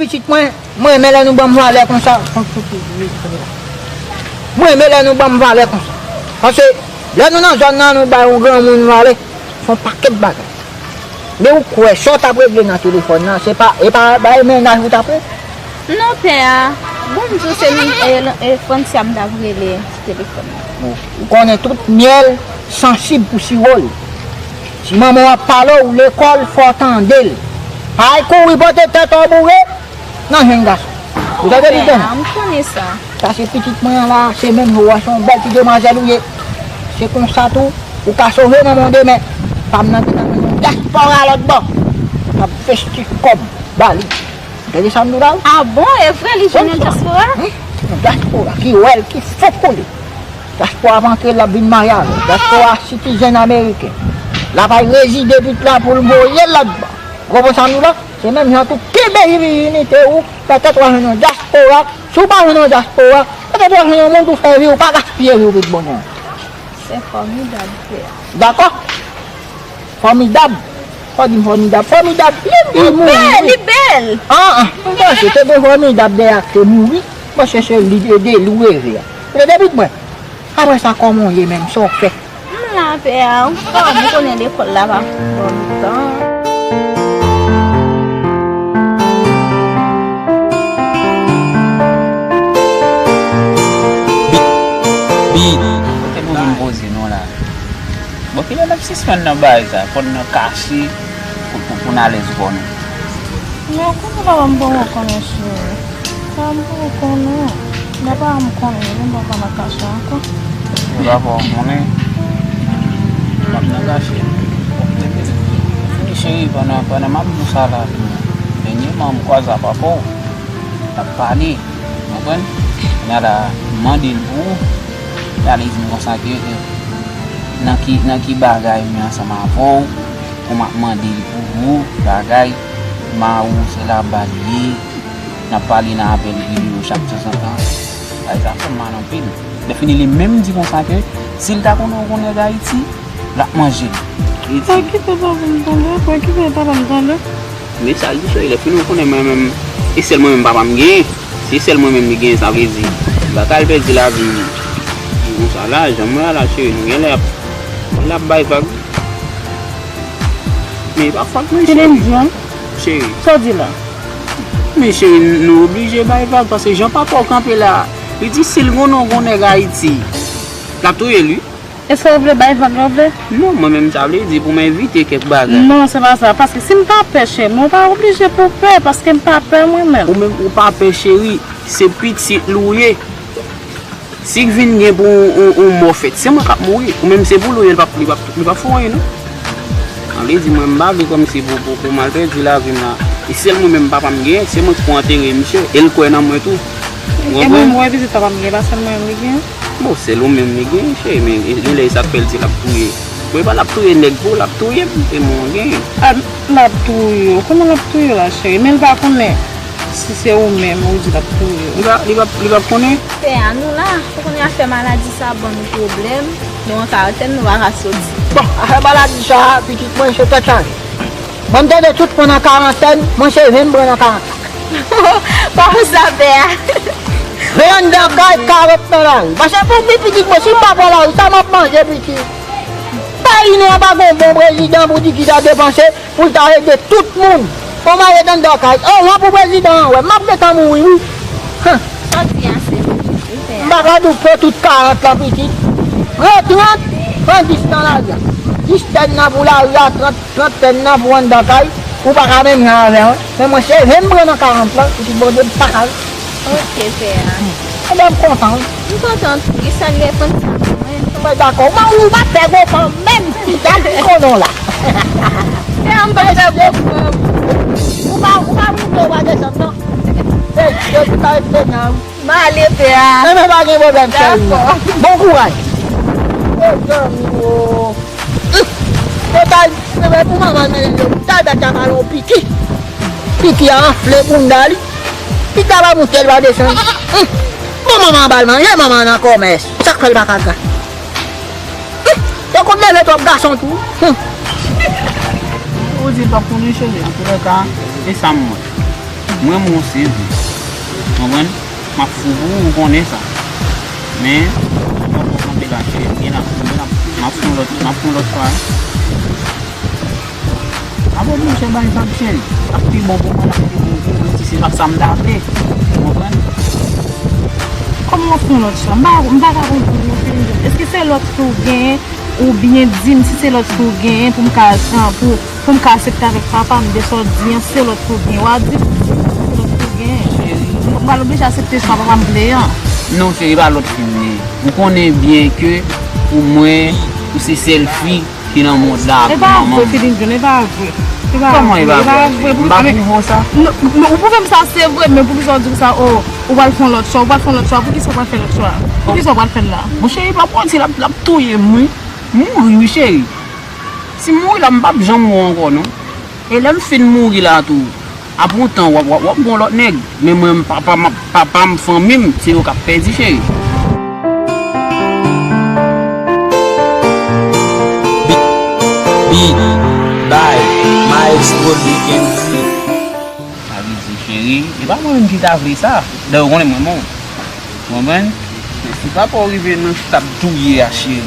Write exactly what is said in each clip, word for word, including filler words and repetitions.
Pitit mwen, mwen renmen lè nou ban m valè konsa. Mwen renmen lè nou ban m valè konsa. Paske lè nou nan zòn nan, nou bay yon granmoun valè. Se yon pakèt bagay. Men ou kwè, sa w t ap regle nan telefòn nan, se pa, e pa bay mennaj ou t ap regle? Non, pè a. Bon, m di w se ni, e, e, Francia m t ap rele sou telefòn nan. Ou, ou konnen tout myèl sansib pou siwo l. Si manman w ap pale w lekòl, fò w tande l. Pa al kouri pote tèt w boure nan jèn gason. Ou tande li, Dani? M konnen sa. Sa se pitit mwen an la, se menm jan w wè, se yon bèl ti demwazèl ou ye. Se konsa tou, ou ka sove manman w demen. Fanm nan te nan men yon dyaspora lòt bò. K ap envesti kòb ba li. Ou tande sa m di w la? A bon? E vre, li jwenn yon dyaspora? Wi, yon dyaspora ki wè l, ki fou pou li. Dyaspora ap antre, l ap vin marye avè l. Dyaspora citizen ameriken. L ap al rezide pit la pou l voye l lòt bò. Ou konprann sa m di w la? Se menm jan tou, kenbe vijinite ou, petèt w a jwenn yon dyaspora. Si w pa jwenn yon dyaspora, petèt w a jwenn yon moun pou fè vi w, pa gaspiye vi w tout bonè. Se fòmidab, pè. Dakò? Fòmidab. Fò di m fòmidab. Fòmidab, li, li mouri, wi. Li bèl, li bèl. An, an. M panse te gen fòmidab dèyè a k te mouri. M panse se li ede l ou reve a. Ou tande pitit mwen? Apre sa, kòman w ye menm? Sa w fè? M la, pè a. Kòm ou konnen lekòl la pa ban m tan. Bit, bit. Kote nou vin poze nou la? Bon, kilè n ap sispann nan bagay sa, fò n nan kache pou, pou, pou n alèz kò nou. Men konnen papa m poko konnen, cheri. Papa m poko konnen. Papa m konnen, men m poko nan kache ankò. Papa w konnen, m ap nan kache. Bon, men cheri, pandan, pandan m ap di w sa la, dènyèman, m kwaze ak papa w, n ap pale. Konprann? Kounye a la, m mande l pou ou. Kounye a li di m konsa ke, eh, nan ki, nan ki bagay m ye ansanm avè w, pou m ap mande l pou ou, bagay, mari w se laba l ye, n ap pale nan apèl videyo chak tanzantan. Bagay sa fè m mal anpil. Lè fini li menm di konsa ke si l ta konnen yon nèg Ayiti, l ap manje l. Li di, pa kite papa m tande, pa kite papa m tande. Men sa l di, cheri, lè fini ou konnen mwen menm, e sèl mwen menm papa m genyen. Se sèl mwen menm li genyen, sa vle di, m pa ka al pèdi lavi m konsa la, jan m wè a la, cheri, nou genlè ap, l ap bay vag. Men e pa fòt mwen, cheri. Kilè m di an? Cheri. Sa w di la? Men cheri, nou oblije bay vag, paske jan papa w kanpe la, li di si l konnen yon nèg Ayiti, l ap touye l, wi. Èske w vle bay vag la, w vle? Non, mwen menm sa vle di pou m evite kèk bagay. Non, se pa sa. Paske si m pa pè, cheri, mwen pa oblije pou pè, paske m pa pè mwen menm. Ou menm, ou pa pè, cheri, se pitit l ou ye. Si vin gen pou yon, yon, yon mò fèt, se mwen k ap mouri. Ou menm se pou l ou ye, li p ap, li p ap, li p ap fè w anyen, non. Sa vle di mwen m pa vle kòmsi pou, pou, pou m al pèdi lavi m la. E sèl mwen menm papa m genyen, se mwen k pou antere misye, e l kwè nan mwen tou. Ou konprann? E mwen, mwen pitit papa m genyen, pa sèl mwen menm li genyen. Bon, sèl ou menm li genyen, cheri, men e, e lè sa k fè l di l ap touye. Bon, e pa l ap touye nèg pou ou, l ap touye m, e mwen genyen. A, l ap touye w. Kòman l ap touye w la, cheri? Men l pa konnen si se ou menm ou di l ap touye w. Li pa, li p ap, li p ap konnen? Pè a, nou la, ou konnen afè maladi sa ban nou pwoblèm, nou an karantèn, nou pa ka soti. Bon, afè maladi sa, pitit mwen, se tèt chaje. Mwen, m tande tout moun an karantèn, mwen se ven m pran nan karantèn. Pa konsa, pè a. Ven anndan kay, karant nan lari. Paske pou di pitit mwen, si m pa pran lari, sa m ap manje, pitit? Peyi nou an pa gen yon bon prezidan pou di ki sa depanse, pou l ta ede tout moun. Kòman ret anndan kay? O, w ap pou prezidan an wè, m ap gentan mouri, wi. Hum. Sa w di a se vre, wi, pè a. M pa ka di w pran tout karant lan, pitit. Pran trant, pran dis nan lari a. Dis tèn nan pou lari a, trant Trant tèn nan pou anndan kay, ou pa ka menm jan avè mwen. Men mwen se ven m pran nan karant lan, pitit Bondye m pa ka. Ok, pè a. Ebyen, m kontan, wi. M kontan tou, wi, salye fanmi sa pou mwen. Mwen dakò. Ou pa, ou pa pè gwo fanm, menm si gad ki konnen w la. Pè a, m pa pè gwo fanm. Ou pa, ou pa moute, ou pa desann, non. E, e, ou pa rete nan, wi. M ale, pè a. Enben, pa gen pwoblèm, cheri. Dakò. Bon kouraj. O, zanmi, o. Yo t al, enben, pou manman l mennen l yo, t al bèt la ba l yon piki. Piki a anfle bounda li. Piki a pa moute, l pa desann. Hum. Bon, manman an ba l manje, manman an nan kòmès. Sa k fè l pa ka gra? Hum. Yo konn leve twòp gason tou. Hum. Ou di l p ap konnen, cheri, antoulèka, e sa m wè. M renmen w se vre. Konprann? M ap fou pou ou, ou konnen sa. Men, m ap kanpe la, cheri. M ap fè yon lòt, m ap fè yon lòt fwa. Avan mwen fè bay vag, cheri. L ap pi bon pou mwen, l ap pi bon pou ou, menm si se pa sa m ta vle. Ou konprann? Kòman w ap fè yon lòt fwa? M pa, m pa ka konprann non, Filipe. Èske se lòt fi w genyen? Oubyen di m si se lòt fi w genyen pou m ka, ah, pou, pou m ka aksepte avèk papa m de sa w di an, se lòt fi w genyen. W a di m si se lòt fi w genyen. M pral oblije aksepte chwa papa m vle an. Non, cheri, pa lòt fi m ye. Ou konnen byen ke pou mwen, ou se sèl fi ki nan mond la pou moman. E pa vre, Fidinjun, e pa vre. E pa vre. Kòman e pa vre? M pa pwouve w sa? Non, non, ou pwouve m sa, se vre, men poukisa w di m sa? Oh, ou pral fè yon lòt chwa, ou pral fè yon lòt chwa. Poukisa w pral fè lòt chwa? Poukisa w pral fè l la? Monchè, e pa pwouve w di l ap, l ap touye m, wi. Mouri, wi, cheri. Si m mouri la, m p ap janm wè w ankò, non. E lè m fin mouri la tou, apre yon tan, w ap, w ap, w ap gen yon lòt nèg. Men mwen, papa m, papa m, fanmi m, se yo k ap pèdi, cheri. Big, big, bay, maestro Big M C. Sa vle di, cheri, e pa mwen menm ki ta vle sa. Dayè, ou konnen mwen, bon. Ou konprann? Men si papa w rive nan stad touye a, cheri,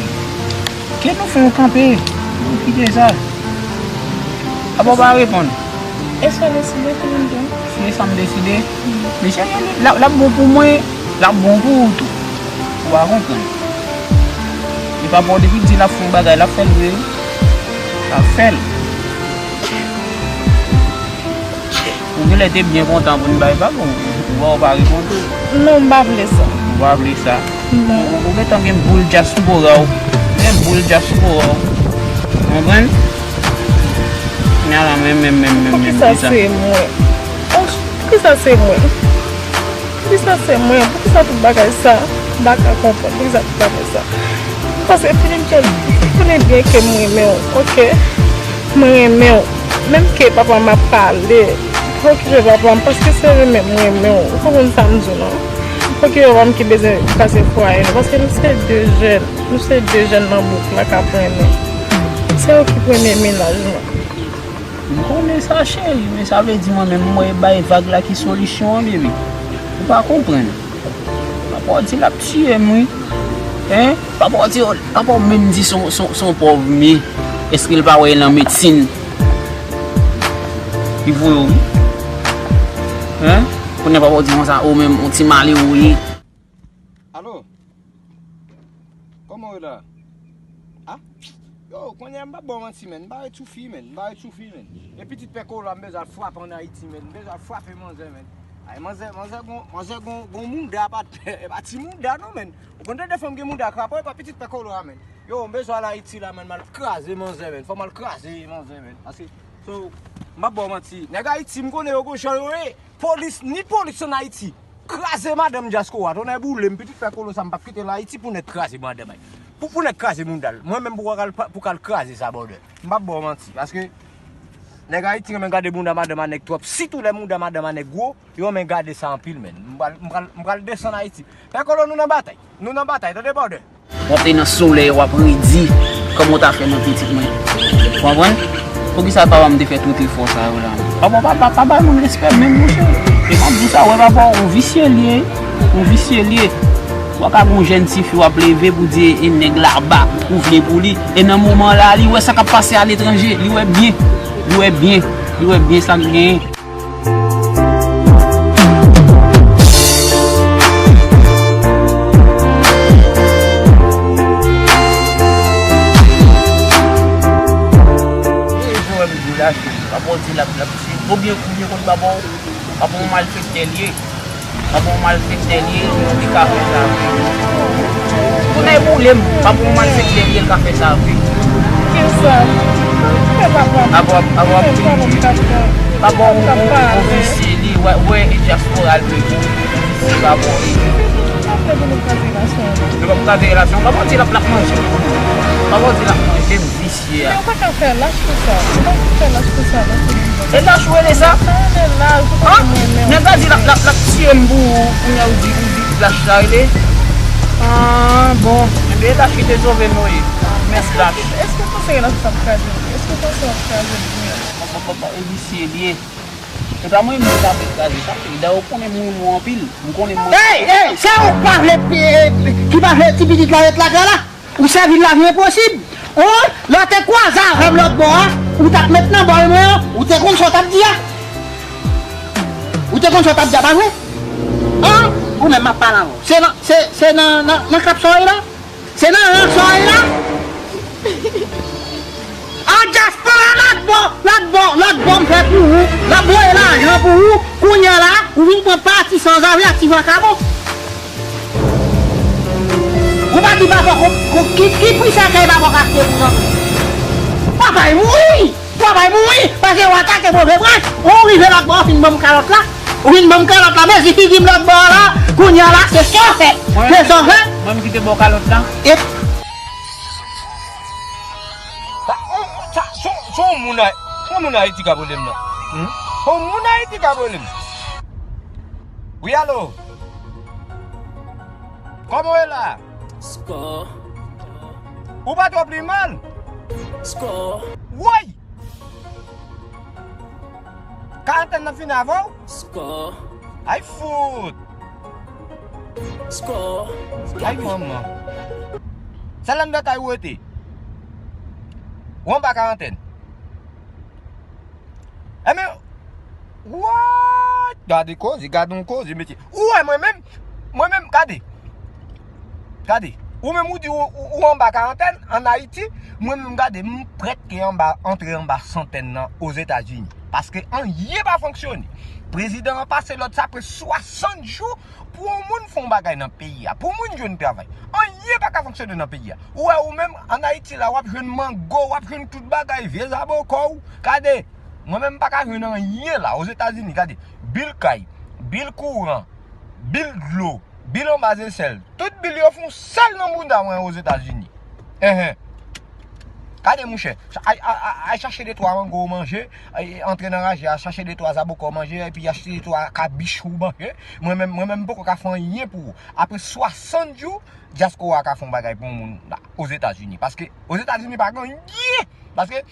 ke nou fè yon kanpe. Nou kite sa. Apa w pa reponn? E sa w deside, Fidinjun? Si e sa m deside? Men cheri, l ap, l ap bon pou mwen, l ap bon pou ou tou. Ou pa konprann. E papa w depi l di l ap fè yon bagay, l ap fè l vre. L ap fè l. Ou genlè te byen kontan pou n bay vag, ou, ou pa, ou pa reponn. Non, m pa vle sa. Ou pa vle sa. Non. Ou, ou gentan gen boul dyaspora w. Gen boul dyaspora w. Konprann? Kounye a la, men, men, men, men, men, poukisa se mwen? Oh, poukisa se mwen? Poukisa se mwen? Poukisa tout bagay sa? M pa ka konprann. Poukisa tout bagay sa? Paske Fidinjun, ou konnen byen ke m renmen w, oke? Mwen renmen w. Menm ke papa m ap pale, pa okipe papa m, paske se renmen m renmen w. Ou konprann sa m di w lan? Pa okipe papa m ki bezwen kase fwaye nou, paske nou se de jèn, nou se de jèn nan bouk la k ap renmen. Se yo ki premye mennaj nou. M konnen sa, cheri, men sa vle di mwen menm, mwen bay vag la ki solisyon an, baby. Ou pa konprann. Papa w di l ap tiye m, wi. Hein? Papa w di, papa w menm di se yon, se yon, se yon pòv m ye. Èske l pa wè l nan medsin? Li voye w, wi. Hein? Kounye a papa w di konsa, ou menm, yon ti malere w ye. Alo? Kòman w ye la? Ah? Yo, kounye a m p ap ba w manti, menn. M pa ret sou fi, menn. M pa ret sou fi, menn. E pitit pè Kolo a, m bezwen al frape ann Ayiti, menn. M bezwen al frape manzè, menn. Ay, manzè, manzè gon, manzè gon, gon mouda, pa, e pa ti mouda, non, menn. Ou konn tande fanm gen mouda krapo, e pa pitit pè Kolo a, menn. Yo, m bezwen al Ayiti la, menn. M al kraze manzè, menn. Fò m al kraze manzè, menn. Paske, so, m p ap ba w manti. Nèg Ayiti, m konnen yo gon jan yo ye. Polis, ni polis ann Ayiti. Kraze madanm dyaspora, tonnè boule m, pitit pè Kolo sa, m p ap kite l Ayiti pou nèg kraze madanm ay. Pou, pou nèg kraze mouda l. Mwen menm pou k al, pou k al kraze sa, brother. M p ap ba w manti, paske nèg Ayiti renmen gade mouda madanm a nèg twòp, sitou lè mouda madanm a nèg gwo, yo renmen gade sa anpil, menn. M pral, m pral, m pral desann Ayiti. Pè Kolo, nou nan batay. Nou nan batay, tande, brother. W ap te nan solèy, w ap redi. Kòman w ta fè nan pitit mwen? Konprann? Poukisa papa m te fè tout efò sa yo la? Papa, papa, pa bay moun respè menm, monchè. E m ap di w sa, wè papa w, yon visye l ye. Yon visye l ye. W a ka gen yon jèn tifi w ap leve pou di e nèg laba ou vle pou li. E nan moman la, li wè sa k ap pase aletranje. Li wè byen. Li wè byen. Li wè byen sa k genyen. Papa w di l ap, l ap tiye. Oubyen, oubyen konn papa w, papa w malfektè l ye. Papa w malfektè l ye, li ka fè sa vre. Tounen boule m, papa w malfektè l ye, l ka fè sa vre. Kisa? Fè papa m. Papa w ap, papa w ap touye. Papa w, w, w visye li, wè, wè, e dyaspora l vle pou visye papa w ye. Apre pou nou kraze relasyon an. Nou p ap kraze relasyon. Papa w di l ap, l ap manje. Papa w di l ap manje m. Visye a. Men ou pa ka fè lach konsa. Ou pa ka fè lach konsa, non, Filipe. E lach ou rele sa? Sa rele lach, ou pa konn mwen, men. Nèg la di l ap, l ap, l ap tiye m pou ou, kounye a ou di, ou di lach sa rele? Ah, bon. Enben, e lach ki te sove Noye. Mès lach. Èske w panse relasyon sa ap kraze? Èske w panse w ap kraze l? Bon, bon, bon, bon, e visye l ye. Sa mwen menm, sa fè kraze sa. Dayè, ou konnen m renmen w anpil. M konnen mwen. Ey, ey, se ou k pa vle, eh, ki pa vle ti pitit la ret lakay la? Ou sèvi l lavi enposib. An, lè w te kwaze avè m lòt bò a, ou t ap met nan bòl mwen an, ou te konn sa w t ap di a. Ou te konn sa w t ap di a, pa vre? An, ou menm m ap pale avè w. Se nan, se, se nan, nan, nan klap sa w ye la? Se nan rans sa w ye la? An dyaspora lòt bò, lòt bò, lòt bò m fè pou ou, l ap voye lajan pou ou, kounye a la, ou vin pran pati sanzave ak ti vakabon. Ou pa di papa ko, ko, ki, ki pri sèkèy papa ka achte pou nan? Papa e mouri! Travay mouri, paske w atake move branch, ou rive lòt bò, ou fin ban m kalòt la, ou fin ban m kalòt la, mezi figi m lòt bò la, kounye a la, se sa w fè, se sa w fè. Mwen m ki te ba w kalòt la. E Sa, on, sa, se, se yon moun Ay-, se yon moun Ayiti ka pwoblèm nan. Hmm? Se yon moun Ayiti ka pwoblèm. Wi, alo? Kòman w ye la? Ou pa twò pi mal? Woy! Karantèn nan fini avè w? Ay fout! Ay manman! Se anndan kay ou rete? Ou anba karantèn? Enben, what? Gade koze, gade yon koze, mesye. Ou wè mwen menm, mwen menm, gade. Gade. Ou menm ou di ou, ou, ou anba karantèn ann Ayiti, mwen menm gade, m prèske anba, antre anba santèn nan Ozetazini. Paske anyen pa fonksyone. Prezidan an pase lòd sa apre swasant jou pou yon moun fè yon bagay nan peyi a, pou moun jwenn travay. Anyen pa ka fonksyone nan peyi a. Ou wè ou menm, ann Ayiti la, w ap jwenn mango, w ap jwenn tout bagay, vye zabòkò w. Gade, mwen menm m pa ka jwenn anyen la, Ozetazini, gade. Bil kay, bil kouran, bil dlo, bil anba zesèl. Tout bil yo fè yon sèl nan bounda mwen Ozetazini. Enhen. Gade, monchè, ay, ay, ay, ay chache de twa mango w manje, ay, antre nan raje a, chache de twa zabòkò w manje, epi achte de twa kabich ou manje. Mwen menm, mwen menm, m poko ka fè anyen pou ou. Apre swasant jou, dyaspora ka fè yon bagay pou yon moun la, Ozetazini. Paske Ozetazini pa gen anyen. Paske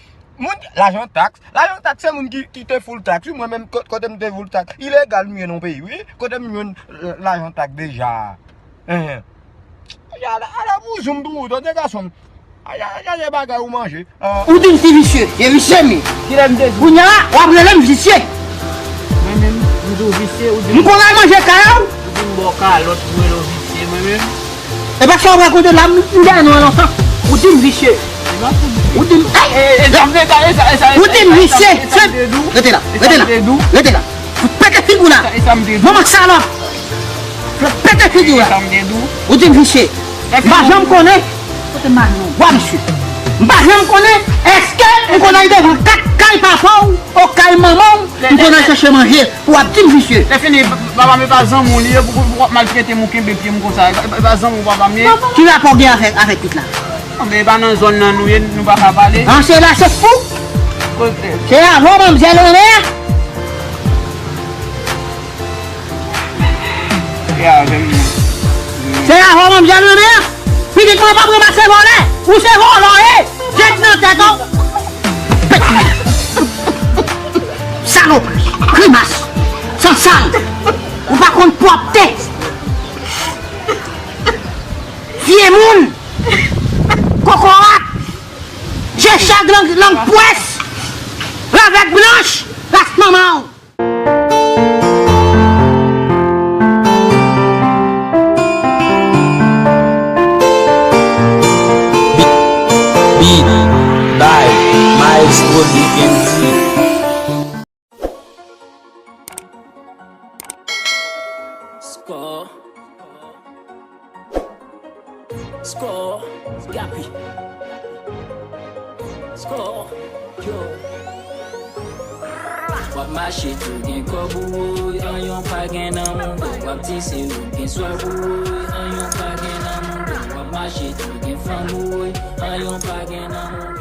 moun, lajan taks, lajan taks se moun ki, ki te foul taks. Wi, mwen menm, ko-, kote m te foul taks, ilegal m ye nan peyi, wi. Kote m jwenn, eh, lajan taks deja? Enhen. Ala, ala pou zoum pou ou, tande gason m. Ala, ala, ala bagay ou manje. Ah. Ou di m ti visye, e visye m ye. Kilè m te di? Kounye a, w ap rele m visye. Mwen menm, m di w visye, ou di m. M konn al manje kay ou. Ou di m ba w kalòt, ou rele w visye, mwen menm. E pa sa w rakonte la, m, m dèyè nou an lontan. Ou di m visye. Ou di m, ay! Ou di m visye. Rete la, rete la, rete la. Fout pete figi w la. Manman salòp. Fout pete figi w la. Ou di m visye. M pa janm konnen. Kote m ale non? Wa misye. M pa janm konnen. Èske m konn al devan kat kay papa w, o kay manman w, m konn al chache manje pou w ap di m visye? Lè fini, papa m e pa zanmi w li ye, pou, pou w ap maltrete m, ou kenbe pye m konsa. E pa, e pa zanmi w papa m ye. Ki rapò w gen avèk, avèk pitit la? Non, men e pa nan zòn nan nou ye, nou pa ka pale. An, se la, se fou. Kote? Se avè w manmzèl renmen an? Se avè m. Se avè w manmzèl renmen an? Pitit mwen p ap ranmase vòlè. Ou se vòlò w ye. Jèt nan tèt ou. Salopri. Grimas. Sansal. Ou pa konn pwòpte. Vye moun. Kokorat. Je chag lang, lang pwès. Ravèt blanch. Ras manman w. Beat, beat by Maestro D M D. Score. Score, Gappy. Score, yo. W ap mache tou gen kòb ou woy, anyen w pa gen nan mouda w. W ap di se ou gen swab ou woy, anyen w pa gen nan mouda w. W ap mache tou gen fanm ou woy, anyen w pa gen nan mouda w.